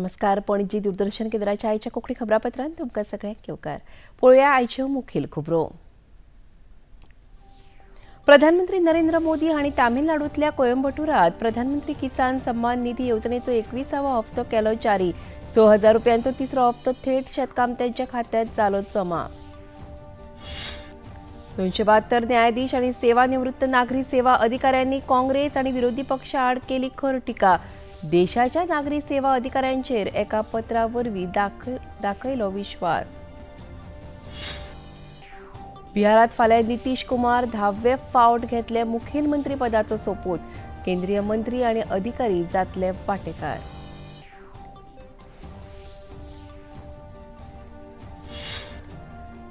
नमस्कार. पणजी दूरदर्शन केंद्राच्या आयच्या कोंकणी खबरापत्रांत तुमकां सगळ्यांक येवकार. पळोवया आयच्यो मुखेल खबरो. प्रधानमंत्री नरेंद्र मोदी हांणी तामिळनाडूंतल्या कोयंबटूरात प्रधानमंत्री किसान सम्मान निधी येवजणेचो 21वो हप्तो केलो जारी. 6,000 रुपयांचो तिसरो हप्तो थेट शेतकामत्यांच्या खात्यात जालो जमा. 272 न्यायाधीश आनी सेवानिवृत्त नागरी सेवा अधिकाऱ्यांनी काँग्रेस आनी विरोधी पक्षा आड केली खर टिका. देशाच्या नागरी सेवा अधिकाऱ्यांचेर एका पत्रा वरवीं दाखयलो विश्वास. बिहारात फाल्यां नितीश कुमार 10वे फावट घेतले मुखेलमंत्री पदाचो सोपूत. केंद्रीय मंत्री आनी अधिकारी जातले वांटेकार.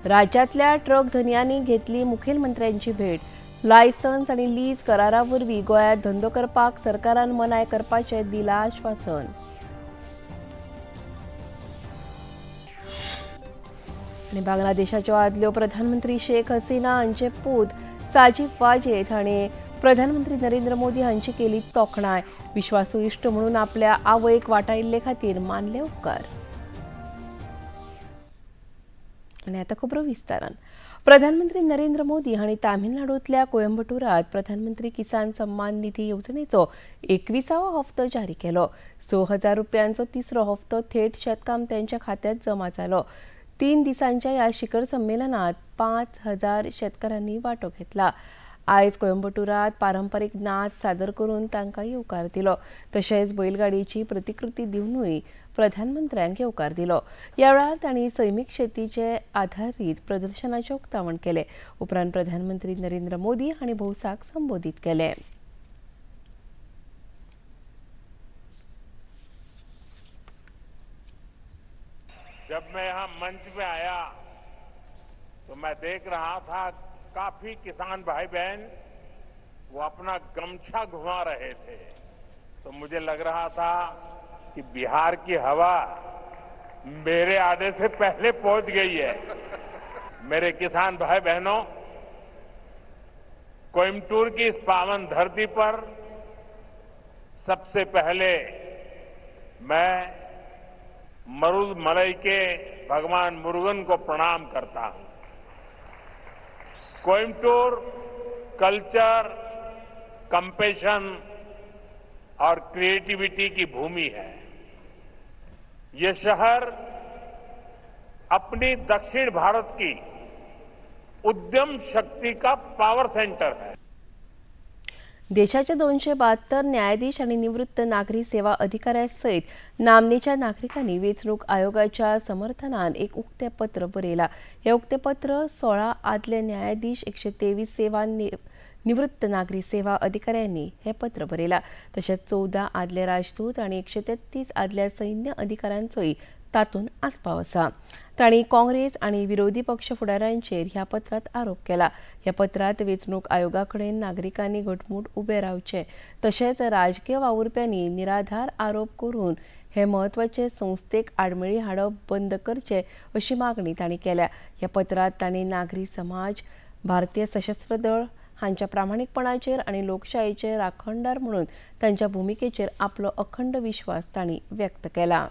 राज्यांतल्या ट्रक धनयांनी घेतली मुखेलमंत्र्यांची भेट. लायसन्स आनी लीज करारा वरवीं गोंयांत धंदो करपाक सरकारान मनाय करपाचें दिलां आश्वासन. आनी बांगलादेशाच्यो आदल्यो प्रधानमंत्री शेख हसीना हांचे पूत साजीब वाजेद हांणी प्रधानमंत्री नरेंद्र मोदी हांची केली तोखणाय. विश्वासू इश्ट म्हणून आपल्या आवयक वाटायिल्ले खातीर मानले उपकार. आनी आतां खबरो विस्तारान. प्रधानमंत्री नरेंद्र मोदी हांणी तामिळनाडूंतल्या कोयंबटूरात प्रधानमंत्री किसान सम्मान निधी येवजणेचो 21वो हप्तो जारी केलो. 6,000 रुपयांचो तिसरो हप्तो थेट शेतकामत्यांच्या खात्यात जमा जालो. 3 दिसांच्या ह्या शिखर संमेलनात 5,000 शेतकारांनी वांटो घेतला. आयज कोयंबटूरात पारंपरीक नाच सादर करून तांकां येवकार दिलो. तशेंच बैलगाडयेची प्रतिकृती दिवनूय प्रधानमंत्र्यांक येवकार दिलो. ह्या वेळार तांणी सैमीक शेतीचे आधारीत प्रदर्शनाचें उक्तावण केलें. उपरांत प्रधानमंत्री नरेंद्र मोदी हांणी भौसाक संबोधीत केलें. जब मैं यहाँ मंच पे आया तो मैं देख रहा था काफी किसान भाई बहन वो अपना गमछा घुमा रहे थे, तो मुझे लग रहा था कि बिहार की हवा मेरे आने से पहले पहुंच गई है। मेरे किसान भाई बहनों, कोयम्बटूर की इस पावन धरती पर सबसे पहले मैं मरुदमलई के भगवान मुरुगन को प्रणाम करता हूं। कोयम्बटूर कल्चर, कंपेशन और क्रिएटिविटी की भूमि है। ये शहर अपनी दक्षिण भारत की उद्यम शक्ति का पावर सेंटर है। देशाचे 272 न्यायाधीश आनी निवृत्त नागरी सेवा अधिकाऱ्यांसयत नामनेच्या नागरिकांनी वेंचणूक आयोगाच्या समर्थनान एक उक्तें पत्र बरयलां. हें उक्तें पत्र 16 आदले न्यायाधीश, 123 सेवा निवृत्त नागरी सेवा अधिकाऱ्यांनी हें पत्र बरयलां. तशेंच 14 आदले राजदूत आनी 133 आदल्या सैन्य अधिकाऱ्यांचोय तातूंत आस्पाव आसा. तांणी काँग्रेस आनी विरोधी पक्ष फुडाऱ्यांचेर ह्या पत्रांत आरोप केला. ह्या पत्रांत वेंचणूक आयोगा कडेन नागरिकांनी घटमूट उबे रावचे, तशेंच राजकीय वावुरप्यांनी निराधार आरोप करून हे म्हत्वाचे संस्थेक आडमेळी हाडप बंद करचे अशी मागणी तांणी केल्या. ह्या पत्रांत तांणी नागरी समाज, भारतीय सशस्त्र दळ हांच्या प्रामाणीकपणाचेर आनी लोकशायेचे राखणदार म्हणून तांच्या भुमिकेचेर आपलो अखंड विश्वास तांणी व्यक्त केला.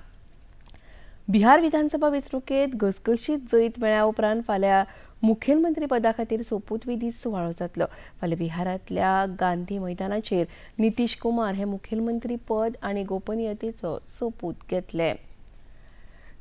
बिहार विधानसभा वेंचणुकेत घसघशीत जैत मेळ्ळ्या उपरांत फाल्यां मुखेलमंत्री पदा खातीर सोपूतविधी सुवाळो जातलो. फाल्यां बिहारांतल्या गांधी मैदानाचेर नितीश कुमार हे मुखेलमंत्री पद आनी गोपनीयतेचो सोपूत घेतले.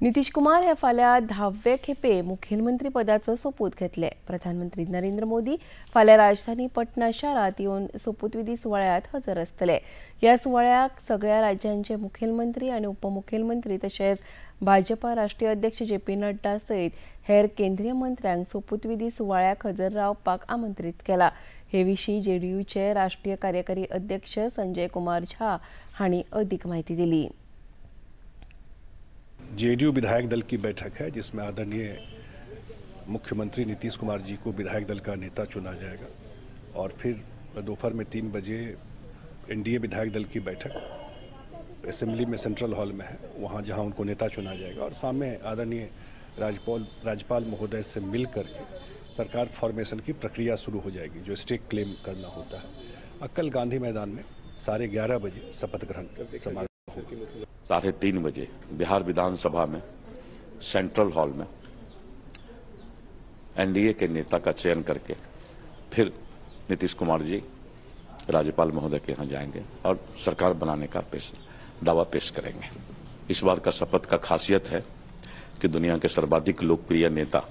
नितीश कुमार हे फाल्यां 10वे खेपे मुखेलमंत्री पदाचो सोपूत घेतले. प्रधानमंत्री नरेंद्र मोदी फाल्यां राजधानी पटना शारांत येवन सोपूतविधी सुवाळ्यांत हजर आसतले. ह्या सुवाळ्याक सगळ्या राज्यांचे मुखेलमंत्री आनी उपमुखेलमंत्री तशेंच भाजपा राष्ट्रीय अध्यक्ष जे पी नड्डा सयत हेर केंद्रीय मंत्र्यांक सोपूतविधी सुवाळ्याक हजर रावपाक आमंत्रीत केला. हे विशीं जेडीयूचे राष्ट्रीय कार्यकारी अध्यक्ष संजय कुमार झा हांणी अदीक म्हायती दिली. जेडीयू विधायक दल की बैठक है जिसमें आदरणीय मुख्यमंत्री नीतीश कुमार जी को विधायक दल का नेता चुना जाएगा और फिर दोपहर में 3 बजे एनडीए विधायक दल की बैठक असेंबली में सेंट्रल हॉल में है, वहाँ जहाँ उनको नेता चुना जाएगा और सामने आदरणीय राज्यपाल महोदय से मिल करके सरकार फॉर्मेशन की प्रक्रिया शुरू हो जाएगी, जो स्टेक क्लेम करना होता है। और कल गांधी मैदान में 11:30 बजे शपथ ग्रहण समारोह। होगा। 3:30 बजे बिहार विधानसभा में सेंट्रल हॉल में एनडीए के नेता का चयन करके फिर नीतीश कुमार जी राज्यपाल महोदय के यहाँ जाएंगे और सरकार बनाने का दावा पेश करेंगे। इस बार का शपथ का खासियत है कि दुनिया के सर्वाधिक लोकप्रिय नेता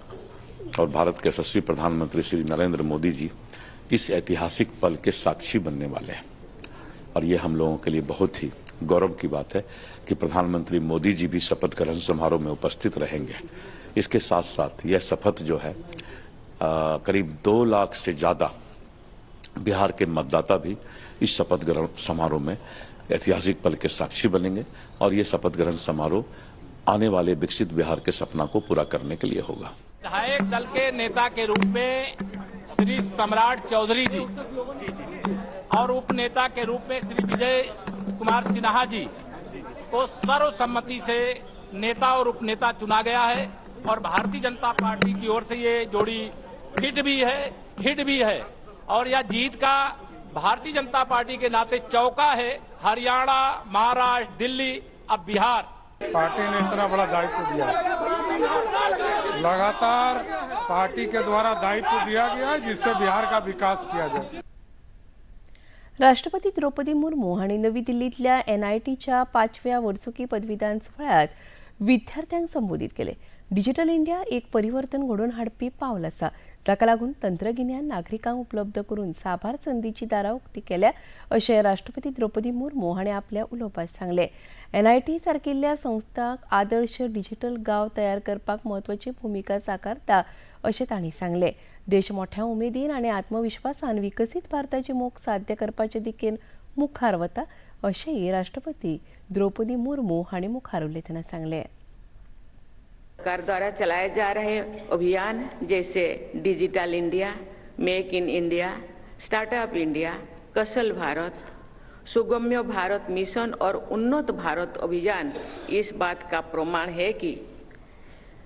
और भारत के यशस्वी प्रधानमंत्री श्री नरेंद्र मोदी जी इस ऐतिहासिक पल के साक्षी बनने वाले हैं और ये हम लोगों के लिए बहुत ही गौरव की बात है कि प्रधानमंत्री मोदी जी भी शपथ ग्रहण समारोह में उपस्थित रहेंगे। इसके साथ साथ यह शपथ जो है करीब 2 लाख से ज्यादा बिहार के मतदाता भी इस शपथ ग्रहण समारोह में ऐतिहासिक पल के साक्षी बनेंगे और ये शपथ ग्रहण समारोह आने वाले विकसित बिहार के सपना को पूरा करने के लिए होगा। विधायक दल के नेता के रूप में श्री सम्राट चौधरी जी और उपनेता के रूप में श्री विजय कुमार सिन्हा जी को सर्वसम्मति से नेता और उपनेता चुना गया है और भारतीय जनता पार्टी की ओर से ये जोड़ी फिट भी है, हिट भी है और यह जीत का भारतीय जनता पार्टी के नाते चौका है। हरियाणा, महाराष्ट्र, दिल्ली, अब बिहार। पार्टी ने इतना बड़ा दायित्व दिया, लगातार पार्टी के द्वारा दायित्व दिया गया है जिससे बिहार का विकास किया जाए। राष्ट्रपती द्रौपदी मुर्मू हांणी नवी दिल्लींतल्या एनआयटीच्या 5व्या वर्सुकी पदवीदान सुवाळ्यांत विद्यार्थ्यांक संबोधीत केले। डिजिटल इंडिया एक परिवर्तन घडोवन हाडपी पावल आसा, जाका लागून तंत्रगिन्यान नागरिकांक उपलब्ध करून साबार संदीची दारां उक्ती केल्या अशें राष्ट्रपती द्रौपदी मुर्मू हांणी आपल्या उलोवपांत सांगलें। एनआयटी सारकिल्ल्या संस्थांक आदर्श डिजिटल गांव तयार करपाक म्हत्वाची भुमिका साकारता अशें तांणी सांगलें। देश मोठ्या उमेदीन आनी आत्मविश्वासान विकसीत भारताची मोख साध्य करपाचे दिकेन मुखार वता अशेंय राष्ट्रपती द्रौपदी मुर्मू हांणी मुखार उलयतना सांगलें। सरकार द्वारा चलाए जा रहे अभियान जैसे digital India, make in India, startup India, Kaushal Bharat, Sugamya Bharat mission और उन्नत भारत अभियान इस बात का प्रमाण है कि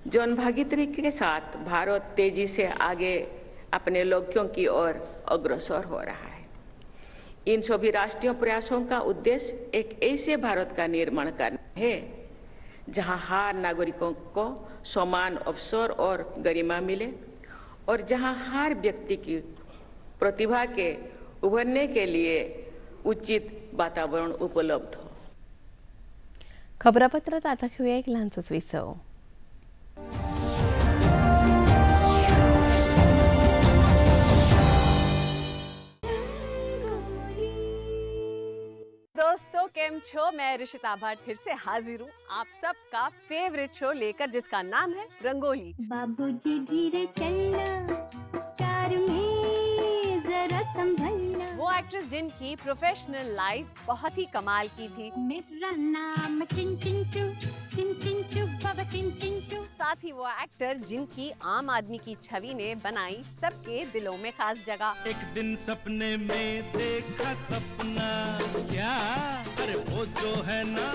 जनभागीदारी के साथ भारत तेजी से आगे अपने लक्ष्यों की ओर अग्रसर हो रहा है। इन सभी राष्ट्रीय प्रयासों का उद्देश्य एक ऐसे भारत का निर्माण करना है जहां हर नागरिकों को समान अवसर और गरिमा मिले और जहां हर व्यक्ति की प्रतिभा के उभरने के लिए उचित वातावरण उपलब्ध हो। खबरापत्रात आता घेऊया एक ल्हानसोच विसव। दोस्तों केम छो, मैं ऋषिता भट्ट फिर से हाजिर हूँ आप सबका फेवरेट शो लेकर जिसका नाम है रंगोली। बाबूजी धीरे चलना, कार में जरा संभलना। वो एक्ट्रेस जिनकी प्रोफेशनल लाइफ बहुत ही कमाल की थी। मेरा नाम चिन चिन चू, चिन चिन चू, बाबा चिन चिन चू। साथ ही वो एक्टर जिनकी आम आदमी की छवि ने बनाई सबके दिलों में खास जगह। एक दिन सपने में देखा सपना क्या, अरे वो जो है ना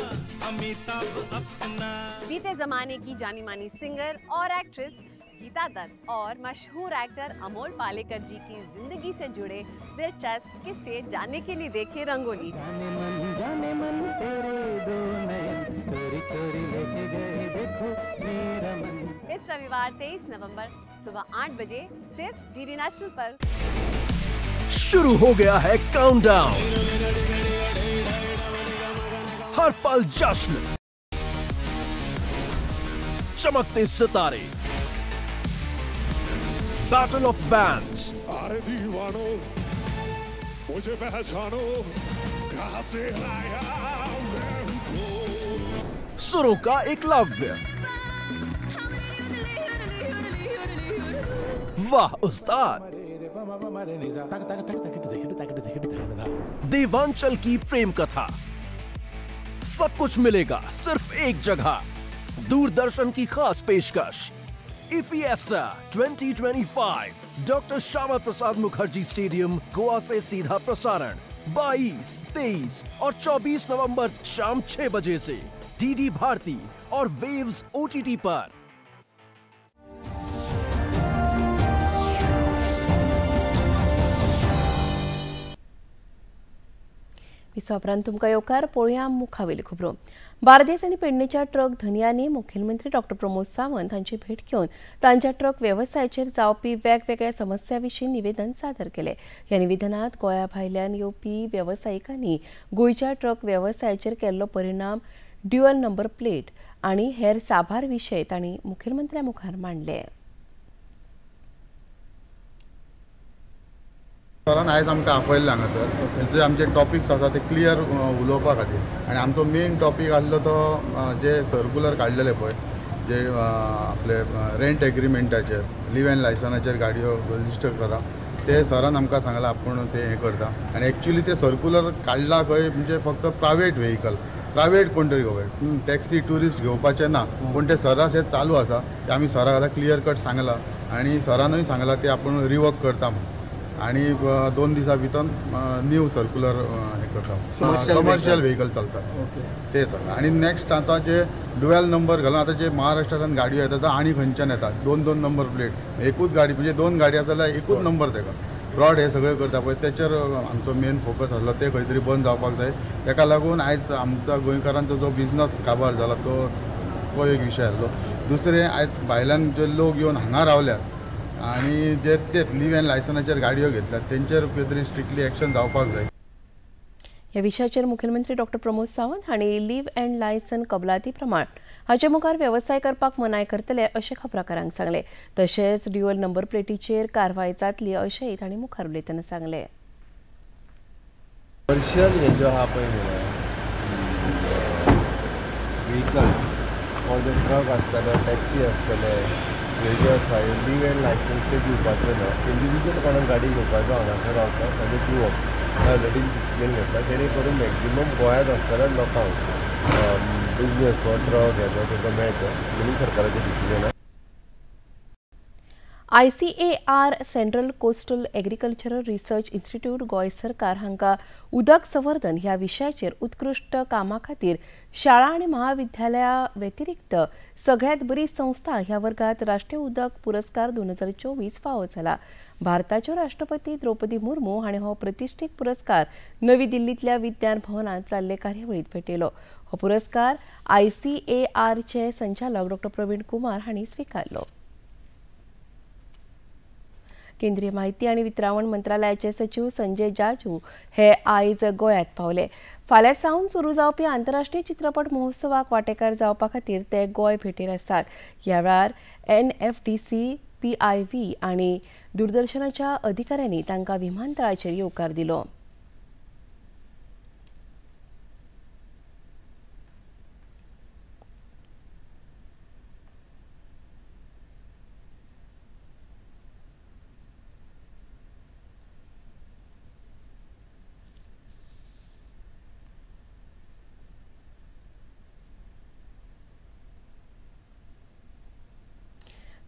अमिताभ अपना। बीते जमाने की जानी मानी सिंगर और एक्ट्रेस गीता दत्त और मशहूर एक्टर अमोल पालेकर जी की जिंदगी से जुड़े दिलचस्प किस्से जानने के लिए देखिए रंगोली। जाने मन तेरे दो नैन, चोरी चोरी लेके गए देखो मेरा मन। इस रविवार 23 नवंबर सुबह 8 बजे सिर्फ डीडी नेशनल पर। शुरू हो गया है काउंटडाउन, हर पल जश्न, चमकते सितारे, बैटल ऑफ बैंड्स, अरे दीवानो मुझे पहचानो, कहां से आया मैं हूं, सुरों का एकलव्य, वाह उस्ताद, देवांचल की प्रेम कथा, सब कुछ मिलेगा सिर्फ एक जगह। दूरदर्शन की खास पेशकश इफिएस्टा 2025 डॉक्टर श्यामा प्रसाद मुखर्जी स्टेडियम गोवा से सीधा प्रसारण 22, 23 और 24 नवंबर शाम 6 बजे से डीडी भारती और वेव्स ओटीटी पर। विसवा तुमकां येवकार. पळोवया मुखावेली खबरो. बार्देस आनी पेडणेच्या ट्रक धनयांनी मुखेलमंत्री डॉक्टर प्रमोद सावंत हांची भेट घेवन तांच्या ट्रक वेवसायाचेर जावपी वेगवेगळ्या समस्यां विशीं निवेदन सादर केलें. ह्या निवेदनांत गोंया भायल्यान येवपी वेवसायिकांनी गोंयच्या ट्रक वेवसायाचेर केल्लो परिणाम, ड्युअल नंबर प्लेट आनी हेर साबार विशय तांणी मुखेलमंत्र्या मुखार मांडले. सरान आयज आमकां आपयल्लें हांगासर जे आमचे टॉपिक्स आसा ते क्लियर उलोवपा खातीर. आनी आमचो मेन टॉपीक आसलो तो जे सर्कुलर काडलेले पळय, जे आपले रेंट एग्रीमेंटाचेर, लिव एंड लायसनाचेर गाडयो रजिस्टर करा, ते सरान आमकां सांगलां आपूण ते हें करता. आनी एक्चुली ते सर्कुलर काडला खंय म्हणजे फक्त प्रायवेट व्हेकल, प्रायवेट कोण तरी घेवपाक, टॅक्सी ट्युरिस्ट घेवपाचें ना. पूण ते सरास हें चालू आसा, ते आमी सराक आतां क्लियर कट सांगलां आनी सरानूय सांगलां ते आपूण रिवर्क करता म्हणून. आनी 2 दिसां भितर न्यू सर्कुलर हें करता, कमर्शियल व्हेकल चलतात ते चलता. आनी नेक्स्ट आतां जे डुएल नंबर घालून आतां जे महाराष्ट्रांतल्यान गाडयो येतात आनी खंयच्यान येतात 2-2 नंबर प्लेट, एकूच गाडी म्हणजे 2 गाडी आसा जाल्यार एकूच नंबर तेका फ्रॉड हे सगळे करता पळय, तेचेर आमचो मेन फोकस आसलो, ते खंय तरी बंद जावपाक जाय. तेका लागून आयज आमच्या गोंयकारांचो जो बिजनस काबार जाला तो एक विशय आसलो. दुसरें, आयज भायल्यान जे लोक येवन हांगा रावल्यात आनी जे ते लिव एंड लायसनाचेर गाडयो घेतल्यात तेंचेर खंय तरी स्ट्रिक्टली एक्शन जावपाक जाय. ह्या विशयाचेर मुखेलमंत्री डॉक्टर प्रमोद सावंत हांणी लिव्ह अँड लायसन कबलाती प्रमाण हाचे मुखार वेवसाय करपाक मनाय करतले अशें खबराकारांक सांगलें. तशेंच ड्युअल नंबर प्लेटीचेर कारवाय जातली अशेंय तांणी मुखार उलयतना सांगलें. कमर्शियल हे जो आहा पळय व्हेकल्स, जे ट्रक आसतले, टॅक्सी आसतले, हे जे आसा हे लीव एंड लायसन्स ते दिवपाचे ना. इंडिविज्युअल कोणाक गाडी घेवपाचो हांगासर रावता ताजें दिवप ऑलरेडी डिसिजन घेतला, जेणे करून मॅक्झिमम गोंयांत आसतल्या लोकांक बिजनेस हो ट्रक हेजो ताका मेळचो म्हणून सरकाराचें decision. ICAR central coastal agricultural research institute Goa सरकार हांकां उदक संवर्धन ह्या विशयाचेर उत्कृश्ट कामा खातीर शाळा आनी महाविद्यालया व्यतिरिक्त सगळ्यांत बरी संस्था ह्या वर्गात राष्ट्रीय उदक पुरस्कार 2024 फावो जाला. भारताच्यो राष्ट्रपती द्रौपदी मुर्मू हांणी हो प्रतिश्ठीत पुरस्कार नवी दिल्लींतल्या विज्ञान भवनांत जाल्ले कार्यावळींत भेटयलो. हो पुरस्कार ICARचे संचालक डॉ प्रवीण कुमार हांणी स्विकारलो. केंद्रीय माहिती आनी वितरावण मंत्रालयाचे सचिव संजय जाजू हे आयज गोंयांत पावले. फाल्यां सावन सुरू जावपी आंतरराष्ट्रीय चित्रपट महोत्सवाक वांटेकार जावपा खातीर ते गोंय भेटेर आसात. ह्या वेळार NFDC, PIV आनी दूरदर्शनाच्या अधिकाऱ्यांनी तांकां विमानतळाचेर येवकार दिलो.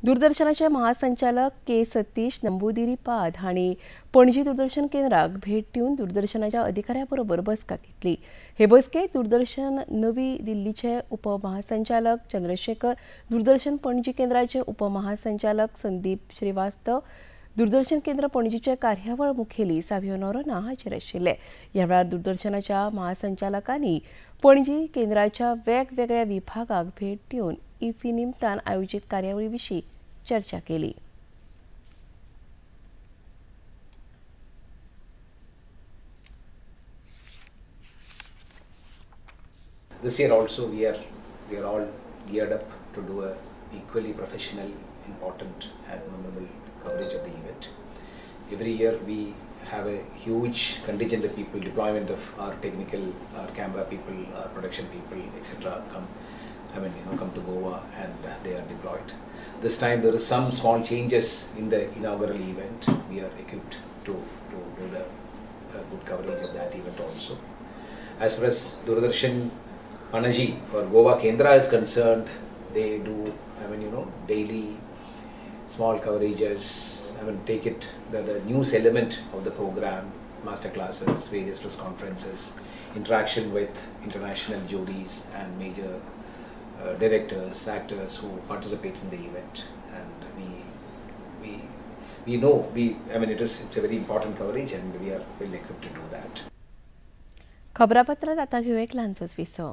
दूरदर्शनाचे महासंचालक के सतीश नंबुदिरीपाद हांणी पणजी दूरदर्शन केंद्राक भेट दिवन दूरदर्शनाच्या अधिकाऱ्या बरोबर बसका घेतली. हे बसकेत दूरदर्शन नवी दिल्लीचे उपमहासंचालक चंद्रशेखर, दूरदर्शन पणजी केंद्राचे उपमहासंचालक संदीप श्रीवास्तव, दूरदर्शन केंद्र पणजीचे कार्यावळ मुखेली सावियो नोरोना हाजीर आशिल्ले. ह्या वेळार दूरदर्शनाच्या महासंचालकांनी पणजी केंद्राच्या वेगवेगळ्या विभागाक भेट दिवन इफी निमतान आयोजीत कार्यावळी विशीं चर्चा केली. This year also we are all geared up to do a equally professional, important and memorable coverage of the event. Every year we have a huge contingent of people, deployment of our technical, our camera people, our production people, etc. Come to Goa and they are deployed. This time there is some small changes in the inaugural event. We are equipped to do the good coverage of that event also. As far as Doordarshan Panaji or Goa Kendra is concerned, they do daily small coverages. Take it the news element of the program, master classes, various press conferences, interaction with international juries and major directors, actors who participate in the event, and we know it's a very important coverage and we are well equipped to do that. खबरापत्रात आता घेऊ एक ल्हानसोच विसव.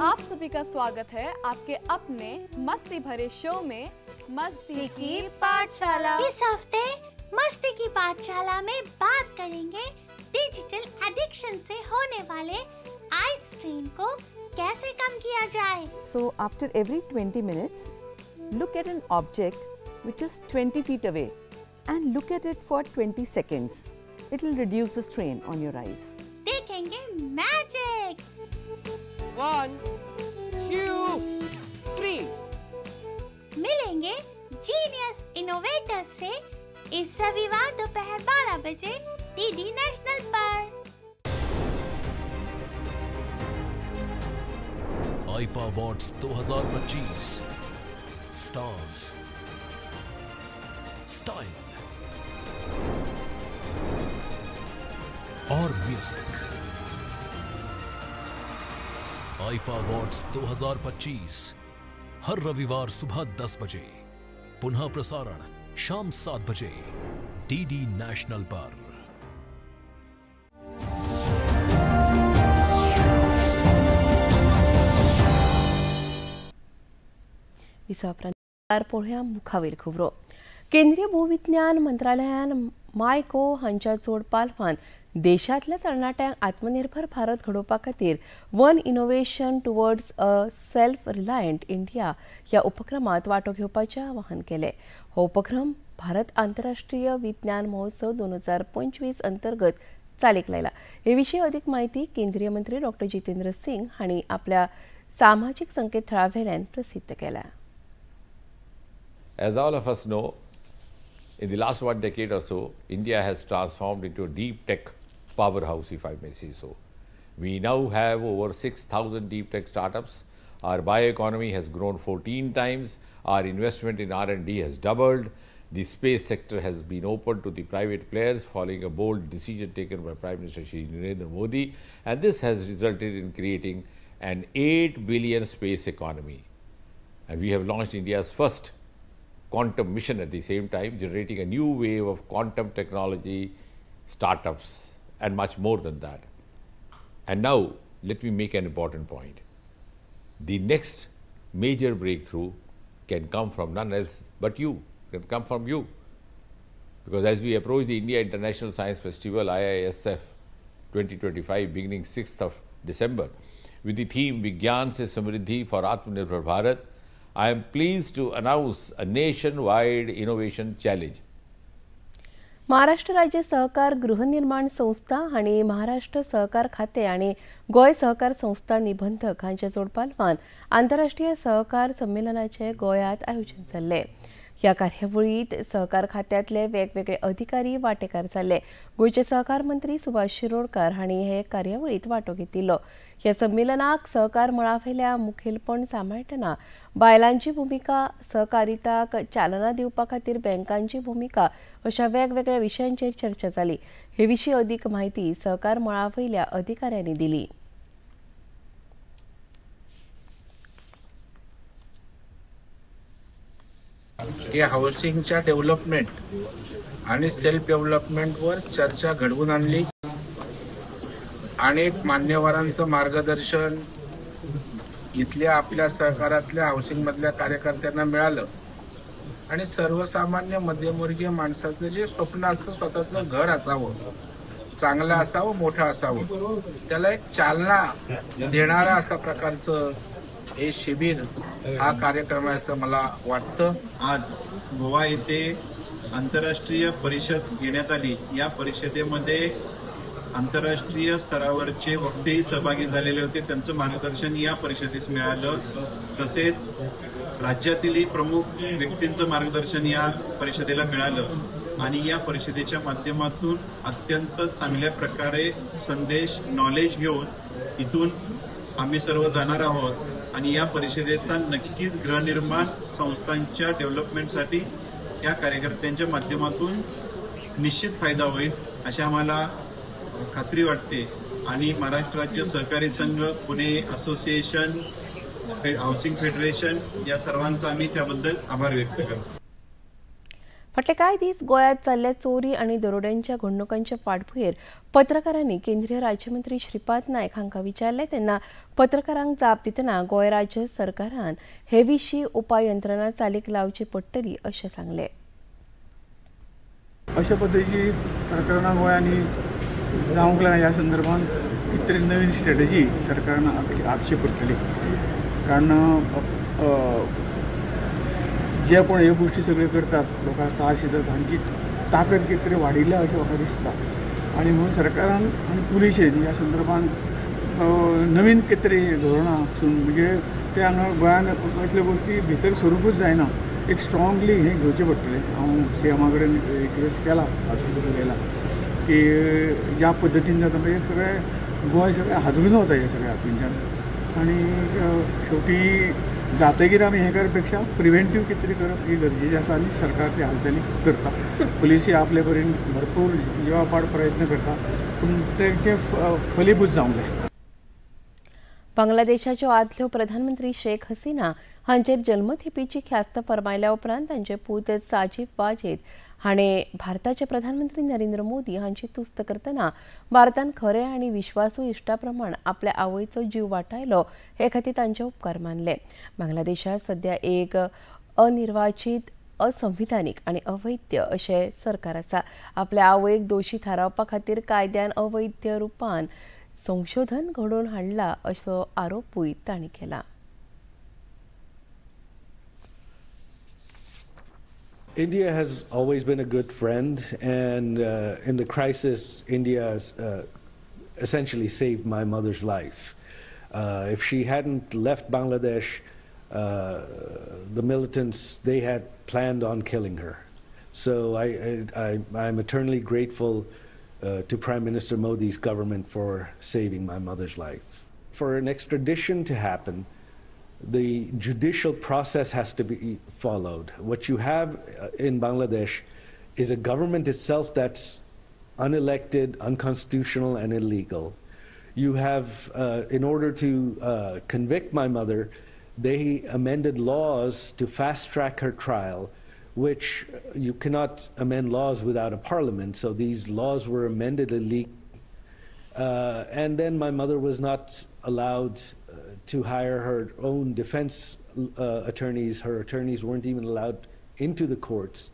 आप सभी का स्वागत है आपके अपने मस्ती भरे शो में मस्ती की पाठशाला। इस हफ्ते मस्ती की पाठशाला में बात करेंगे डिजिटल एडिक्शन से होने वाले आई स्ट्रेन को कैसे कम किया जाए। So after every 20 minutes, look at an object which is 20 feet away and look at it for 20 seconds. It will reduce the strain on your eyes. देखेंगे मैजिक। 1 2 3। मिलेंगे genius innovators से इस रविवार दोपहर 12 बजे DD national पर। IIFA awards 2025, stars, style और music. IIFA awards 2025 हर रविवार सुबह 10 बजे, पुनः प्रसारण शाम 7 बजे डीडी नेशनल पर। विसवा पळोवया मुखावेर खबरो. केंद्रीय भूविज्ञान मंत्रालयान मायको हांच्या जोड पालवान देशांतल्या तरणाट्यांक आत्मनिर्भर भारत घडोवपा खातीर one innovation towards a self reliant India ह्या उपक्रमात वांटो घेवपाचें आवाहन केलें. हो उपक्रम भारत आंतरराष्ट्रीय विज्ञान महोत्सव 2025 अंतर्गत चालीक लायला. हे विशीं अदीक म्हायती केंद्रीय मंत्री डॉक्टर जितेंद्र सिंग हांणी आपल्या सामाजीक संकेतथळा वेल्यान प्रसिद्ध केल्या. As all of us know, in the last 1 decade or so, India has transformed into a deep tech powerhouse, if I may say so. We now have over 6,000 deep tech startups. Our bioeconomy has grown 14 times. Our investment in R&D has doubled. The space sector has been opened to the private players following a bold decision taken by Prime Minister Shri Narendra Modi. And this has resulted in creating an 8 billion space economy. And we have launched India's first quantum mission at the same time, generating a new wave of quantum technology, startups, and much more than that. And now, let me make an important point. The next major breakthrough can come from none else but you, can come from you. Because as we approach the India International Science Festival, IISF 2025, beginning 6th of December, with the theme Vigyan Se Samriddhi for Atmanirbhar Bharat, I am pleased to announce a nationwide innovation challenge. Maharashtra राज्य सहकार गृहनिर्माण संस्था आणि महाराष्ट्र सहकार खाते आणि गोंय सहकार संस्था निबंधक हांच्या जोडपालवान आंतरराष्ट्रीय सहकार संमेलनाचे गोंयांत आयोजन जाल्लें. ह्या कार्यावळीत सहकार खात्यांतले वेगवेगळे अधिकारी वांटेकार जाल्ले. गोंयचे सहकार मंत्री सुभाष शिरोडकर हांणी हे कार्यावळीत वांटो घेतिल्लो. ह्या संमेलनाक सहकार मळावेल्या मुखेलपण सांबाळटना बायलांची भुमिका, सहकारिताक चालना दिवपा खातीर बँकांची भुमिका अशा वेगवेगळ्या विशयांचेर चर्चा जाली. हे विशीं अदीक म्हायती सहकार मळावयल्या अधिकाऱ्यांनी दिली. हे हाऊसिंगच्या डेव्हलपमेंट आणि सेल्फ डेव्हलपमेंटवर चर्चा घडवून आणली. अनेक मान्यवरांचं मार्गदर्शन इथल्या आपल्या सहकारातल्या हाऊसिंगमधल्या कार्यकर्त्यांना मिळालं आणि सर्वसामान्य मध्यमवर्गीय माणसाचं जे स्वप्न असतं स्वतःचं घर असावं, चांगलं असावं, मोठं असावं, त्याला एक चालना देणारा अशा प्रकारचं हे शिबिर हा कार्यक्रम आहे असं मला वाटतं. आज गोवा येथे आंतरराष्ट्रीय परिषद घेण्यात आली. या परिषदेमध्ये आंतरराष्ट्रीय स्तरावरचे वक्तेही सहभागी झालेले होते. त्यांचं मार्गदर्शन या परिषदेस मिळालं. तसेच राज्यातीलही प्रमुख व्यक्तींचं मार्गदर्शन या परिषदेला मिळालं आणि या परिषदेच्या माध्यमातून अत्यंत चांगल्या प्रकारे संदेश, नॉलेज घेऊन इथून आम्ही सर्व जाणार आहोत आणि या परिषदेचा नक्कीच गृहनिर्माण संस्थांच्या डेव्हलपमेंटसाठी या कार्यकर्त्यांच्या माध्यमातून निश्चित फायदा होईल अशी आम्हाला खात्री वाटते. आणि महाराष्ट्र राज्य सहकारी संघ, पुणे असोसिएशन, हाऊसिंग फेडरेशन या सर्वांचा आम्ही त्याबद्दल आभार व्यक्त करतो. फाटले कांय दीस गोंयांत जाल्ल्या चोरी आनी दरोड्यांच्या घडणुकांच्या फाटभुंयेर पत्रकारांनी केंद्रीय राज्यमंत्री श्रीपाद नायक हांकां विचारलें तेन्ना पत्रकारांक जाप दितना गोंय राज्य सरकारान हे विशीं उपाय यंत्रणा चालीक लावची पडटली अशें सांगलें. अशा पद्दतीची प्रकरणां गोंयांनी जावंक लागना ह्या संदर्भात कितें तरी नवीन स्ट्रेटजी सरकारान आखची पडटली, कारण जे कोण ह्यो गोष्टी सगळ्यो करतात लोकांक त्रास दितात तांची ताकद कितें तरी वाडिल्ल्या अशें म्हाका दिसता. आनी म्हणून सरकारान आनी पुलिशेन ह्या संदर्भात नवीन कितें तरी धोरणां आसून म्हणजे ते हांगा गोंयांत असल्यो गोश्टी भितर सरूंकूच जायना, एक स्ट्रांगली हें घेवचें पडटलें. हांव सीएमा कडेन रिक्वेस्ट केला, आजून उलयला की ज्या पद्दतीन जाता म्हणजे सगळें गोंय सगळें हादरून वता ह्या सगळ्या हातूंतल्यान आनी शेवटी जातगीर आमी हें करपेक्षा प्रिवेंटीव कितें तरी करप ही गरजेचें आसा आनी सरकार ते हालचाली करता. पुलिसूय आपले परीन भरपूर जिवापाड प्रयत्न करता, पूण तेंचें फलीभूत जावंक जाय. बांगलादेशाच्यो आदल्यो प्रधानमंत्री शेख हसीना हांचेर जल्मठेपीची ख्यास्त फर्मायल्या उपरांत तांचे पूत साजीब वाजेद हाणें भारताचे प्रधानमंत्री नरेंद्र मोदी हांची तुस्त करतना भारतान खरे आनी विश्वासू इश्टा प्रमाण आपल्या आवयचो जीव वाटायलो हे खातीर तांचे उपकार मानले. बांगलादेशांत सध्या एक अनिर्वाचित, असंविधानीक आनी अवैध अशें सरकार आसा. आपल्या आवयक दोशी थारावपा खातीर कायद्यान अवैध रुपान संशोधन घडोवन हाडला असो आरोपूय तांणी केला. India has always been a good friend, and in the crisis, India essentially saved my mother's life. If she hadn't left Bangladesh, the militants, they had planned on killing her. So I'm eternally grateful to Prime Minister Modi's government for saving my mother's life. For an extradition to happen, the judicial process has to be followed. What you have in Bangladesh is a government itself that's unelected, unconstitutional, and illegal. You have, in order to convict my mother, they amended laws to fast-track her trial, which you cannot amend laws without a parliament, so these laws were amended illegally. And then my mother was not allowed to hire her own defense attorneys. Her attorneys weren't even allowed into the courts.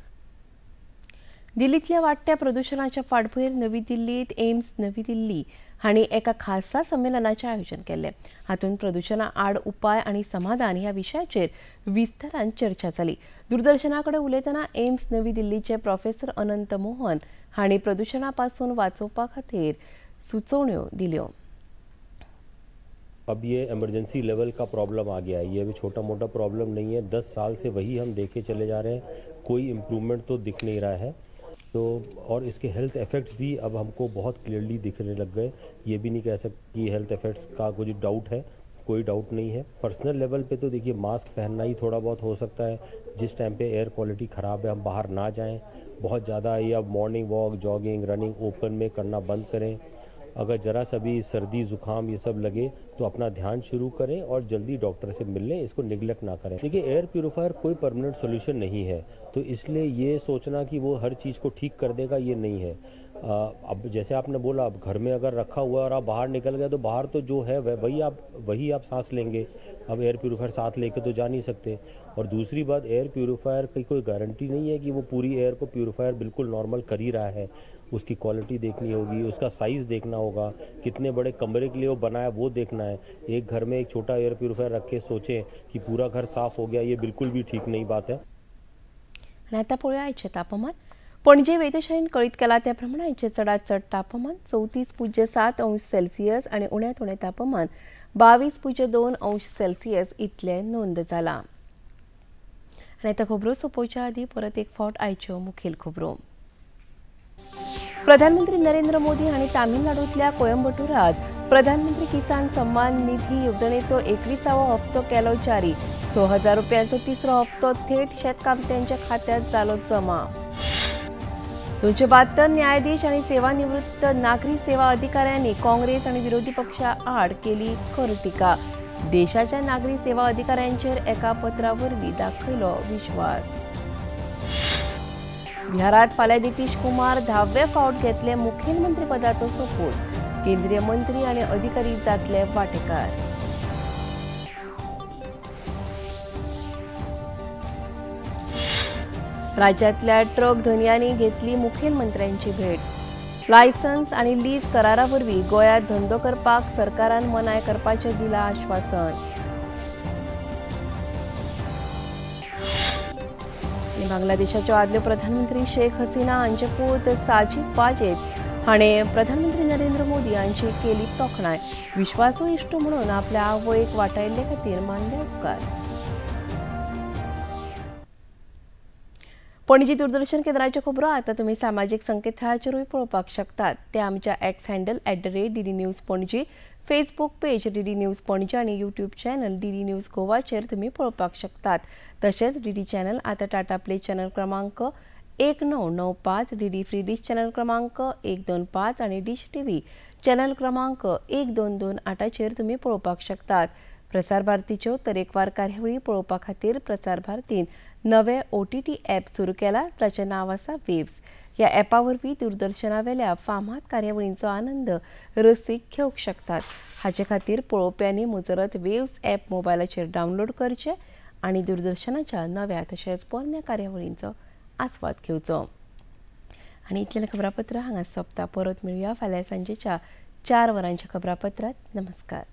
दिल्लीतल्या वाडट्या प्रदुशणाच्या फाटभुंयेर नवी दिल्लीत AIIMS नवी दिल्ली हांणी एका खासा संमेलनाचें आयोजन केल्लें. हातूंत प्रदुशणा आड उपाय आनी समाधान ह्या विशयाचेर विस्तारान चर्चा जाली. दूरदर्शना कडेन उलयतना एम्स नवी दिल्लीचे प्रोफेसर अनंत मोहन हांणी प्रदुशणा पासून वाचोवपा खातीर सुचोवण्यो दिल्यो. अब ये इमरजेंसी लेवल का प्रॉब्लम आ गया है, ये अभी छोटा मोटा प्रॉब्लम नहीं है. 10 साल से वही हम देखे चले जा रहे हैं, कोई इम्प्रूवमेंट तो दिख नहीं रहा है. तो और इसके हेल्थ इफ़ेक्ट्स भी अब हमको बहुत क्लियरली दिखने लग गए. ये भी नहीं कह सकते कि हेल्थ इफ़ेक्ट्स का कुछ डाउट है, कोई डाउट नहीं है. पर्सनल लेवल पे तो देखिए मास्क पहनना ही थोड़ा बहुत हो सकता है. जिस टाइम पे एयर क्वालिटी ख़राब है हम बाहर ना जाएं बहुत ज़्यादा, या morning walk, jogging, running open में करना बंद करें. अगर ज़रा सा भी सर्दी ज़ुकाम ये सब लगे तो अपना ध्यान शुरू करें और जल्दी डॉक्टर से मिल लें, इसको निगलेक्ट ना करें. देखिए एयर प्यूरीफायर कोई परमानेंट सॉल्यूशन नहीं है, तो इसलिए ये सोचना कि वो हर चीज़ को ठीक कर देगा ये नहीं है. अब जैसे आपने बोला, अब घर में अगर रखा हुआ है और आप बाहर निकल गए तो बाहर तो जो है वही आप सांस लेंगे. अब एयर प्यूरीफायर साथ लेके तो जा नहीं सकते. और दूसरी बात, एयर प्यूरीफायर की कोई गारंटी नहीं है कि वो पूरी एयर को प्यूरीफायर बिल्कुल नॉर्मल कर ही रहा है. उसकी क्वालिटी देखनी होगी, उसका साइज़ देखना होगा, कितने बड़े कमरे के लिए वो बनाया वो देखना है. एक घर में एक छोटा एयर प्यूरीफायर रख के सोचें कि पूरा घर साफ़ हो गया, ये बिल्कुल भी ठीक नहीं बात है. आनी आतां पळोवया आयचें तापमान. पणजे वेधशाळेन कळीत केला त्या प्रमाणे आयचें चडांत चड तापमान 34.7 अंश सेल्सियस आनी उण्यांत उणें तापमान 22.2 अंश सेल्सियस इतलें नोंद जालां. आनी आतां खबरो सोंपोवच्या आदीं परत एक फावट आयच्यो मुखेल खबरो. प्रधानमंत्री नरेंद्र मोदी हांणी तामिळनाडूंतल्या कोयंबटूरात प्रधानमंत्री किसान सम्मान निधी येवजणेचो 21वो हप्तो केलो जारी. 6,000 रुपयांचो तिसरो हप्तो थेट शेतकामत्यांच्या खात्यात जालो जमा. 272 न्यायाधीश आनी सेवानिवृत्त नागरी सेवा अधिकाऱ्यांनी काँग्रेस आनी विरोधी पक्षा आड केली खर टिका. देशाच्या नागरी सेवा अधिकाऱ्यांचेर एका पत्रा वरवीं दाखयलो विश्वास. बिहारात फाल्यां नितीश कुमार 10वे फावट घेतले मुखेलमंत्रीपदाचो सोपूत. केंद्रीय मंत्री आनी अधिकारी जातले वांटेकार. राज्यांतल्या ट्रक धनयांनी घेतली मुखेलमंत्र्यांची भेट. लायसन्स आनी लीज करारा वरवीं गोंयांत धंदो करपाक सरकारान मनाय करपाचें दिलां आश्वासन. आनी बांगलादेशाच्यो आदल्यो प्रधानमंत्री शेख हसीना हांचे पूत साजीब वाजेद हाणें प्रधानमंत्री नरेंद्र मोदी हांची केली तोखणाय. विश्वासू इश्ट म्हणून आपल्या आवयक वाटायिल्ले खातीर मानले उपकार. पणजी दूरदर्शन केंद्राच्यो खबरो आतां तुमी सामाजीक संकेतथळाचेरूय पळोवपाक शकतात. ते आमच्या X handle @DD News Panaji, Facebook page DD News Panaji आनी यूट्यूब चॅनल डीडी न्यूज गोवाचेर तुमी पळोवपाक शकतात. तशेंच डीडी चॅनल आतां टाटा प्ले चॅनल क्रमांक 1995, डीडी फ्री डिश चॅनल क्रमांक 125 आनी डिश टीव्ही चॅनल क्रमांक 1228चेर तुमी पळोवपाक शकतात. प्रसार भारतीच्यो तरेकवार कार्यावळी पळोवपा खातीर प्रसार भारतीन नवे OTT app सुरू केला, जाचें नांव आसा वेव्स. ह्या ॲपा वरवीं दूरदर्शनावेल्या फामाद कार्यावळींचो आनंद रसीक घेवंक शकतात. हाचे खातीर पळोवप्यांनी मुजरत वेव्स ॲप मोबायलाचेर डावनलोड करचें आनी दूरदर्शनाच्या नव्या तशेंच पोरण्या कार्यावळींचो आस्वाद घेवचो. आनी इतलें खबरापत्र हांगा सोंपता. परत मेळुया फाल्यां सांजेच्या 4 वरांच्या खबरापत्रांत. नमस्कार.